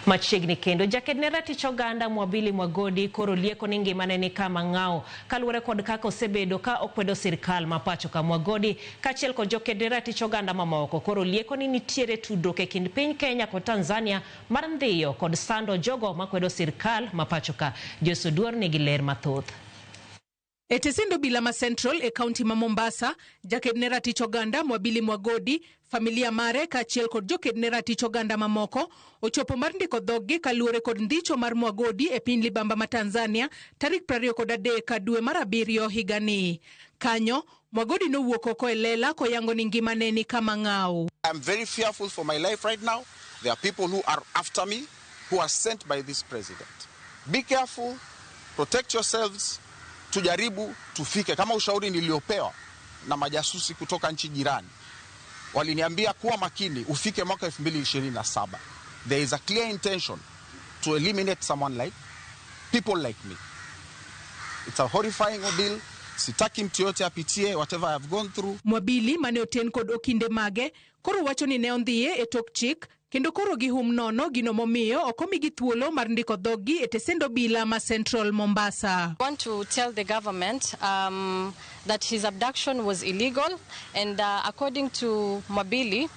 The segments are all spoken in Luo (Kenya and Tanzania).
Machiegni kendo jaked ne ratich oganda Mwabili Mwagodi koro lieko ni ngimane ni kama ng'awo kaluwore kod kaka osebedo ka okwedo sirkal ma pacho ka. Mwagodi kaachiel kod joked ne ratich oganda mamoko koro lieko ni nitiere tudruok e kind piny Kenya kod Tanzania mar ndhiyo kod sando jogo makwedo sirkal ma pacho ka. Joyce Oduor nigi ler mathoth. E tesend obila ma Central e kaunti ma Mombasa, jaked ne ratich oganda Mwabili Mwagodi, familia mare kaachiel kod joked ne ratich oganda mamoko ochopo mar ndiko dhoggi kaluwore kod ndicho mar Mwagodi e piny libamba ma Tanzania tarik 23 dwe mar abiriyo higani. Kanyo, Mwagodi nowuok oko e lela koyango ni ngimane ni kama ng'aw. I'm very fearful for my life right now. There are people who are after me, who are sent by this president. Be careful, protect yourselves. Tujaribu tufike kama ushauri niliopewa na majasusi kutoka nchi jirani. Waliniambia kuwa makini ufike mwaka 2027. There is a clear intention to eliminate someone like people like me. It's a horrifying ordeal. Sitaki mtu yote apitie whatever I have gone through. Mwabili mane oten kod okinde mage koro wacho ni ne ondhiye e tok chik kendo koro gihum nono gino momiyo ok omigi thuolo mar ndiko dhoggi e tesend obila ma Central Mombasa. I want to tell the government that his abduction was illegal, and according to Mwabili,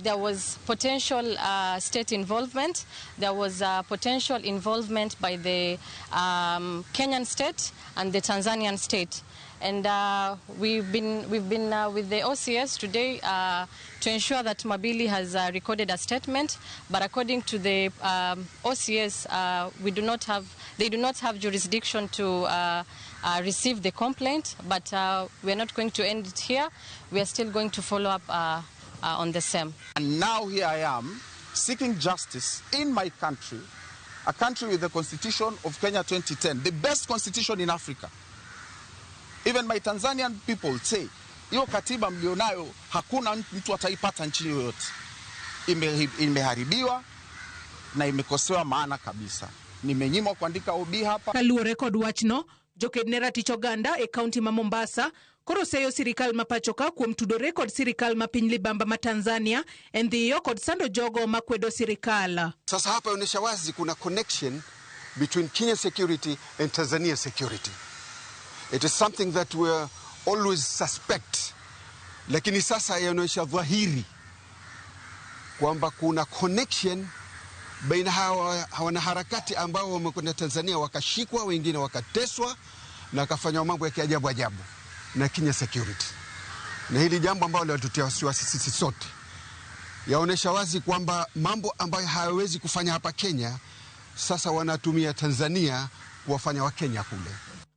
there was potential state involvement. There was potential involvement by the Kenyan state and the Tanzanian state. And we've been with the OCS today to ensure that Mwabili has recorded a statement. But according to the OCS, we do not have they do not have jurisdiction to receive the complaint. But we are not going to end it here. We are still going to follow up on the same. And now here I am seeking justice in my country, a country with the constitution of Kenya 2010, the best constitution in Africa. Even my Tanzanian people say, hiyo katiba mlionayo hakuna mtu ataipata nchi yoyote. Imeharibiwa na imekosewa maana kabisa. Nimenyimwa kuandika OB hapa. Kaluwore kod wachno, joked ne ratich oganda e kaunti ma Mombasa koro seyo sirikal ma pachoka kuom tudore kod sirikal ma piny libamba ma Tanzania e ndhiyo kod sando jogo makwedo sirikal. Sasa hapa inaonyesha wazi kuna connection between Kenya security and Tanzania security. It is something that we always suspect, lakini sasa inaonyesha dhahiri kwamba kuna connection baina hawa wanaharakati ambao wamekwenda Tanzania wakashikwa, wengine wakateswa na wakafanywa mambo ya kiajabu ajabu na Kenya security, na hili jambo ambalo linatutia wasiwasi sisi sote, yaonyesha wazi kwamba mambo ambayo hayawezi kufanya hapa Kenya, sasa wanatumia Tanzania kuwafanya Wakenya kule.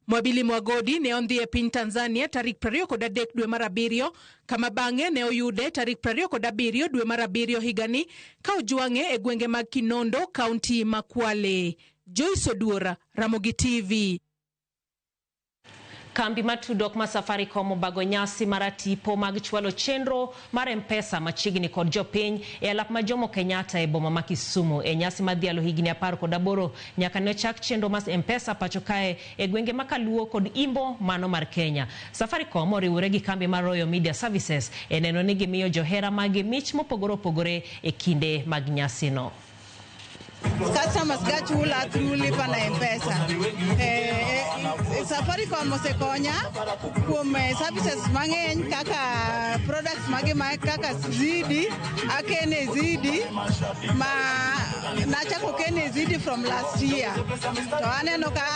Mwabili Mwagodi ne ondhi e piny Tanzania tarik 23 dwe mar abiriyo kama bang'e ne oyude tarik 27 dwe mar abiriyo higani ka ojwang'e e gwenge mag Kinondo, kaunti ma Kwale. Joyce Oduora, Ramogi TV. Kambi mar tudruok ma Safaricom obago nyasi mar tipo mag chwalo chenro mar M-Pesa machiegni kod jopiny e alap ma Jomo Kenyatta e boma ma Kisumu. E nyasi mar dhialo higni 18 nyaka ne ochak chenro mar M-Pesa pacho kae e gwenge ma Kaluo kod Imbo mano mar Kenya. Safaricom oriwore gi kambi mar Royal Media Services e neno ni gimiyo johera magi mich mopogore opogore e kinde mag nyasino. Customers ga chula through lipa na M-Pesa. Safaricom osekonya kuom services mang'eny kaka products magi ma kaka Zidi, akene Zidi ma nachako kene Zidi from last year. To aneno ka